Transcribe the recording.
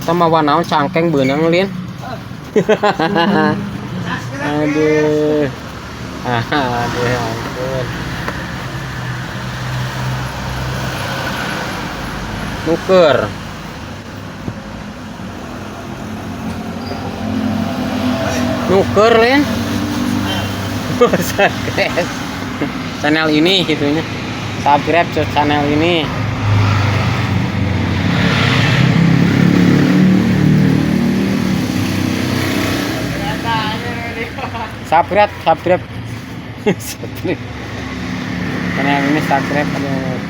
Eta mawa naon cangkeng beunang, Lin? Aduh. Aduh, ampun. Nuker. Nuker, Lin. Subscribe channel ini gitunya. Subscribe ke channel ini. Subscribe, subscribe. Subscribe. Channel ini subscribe, aduh.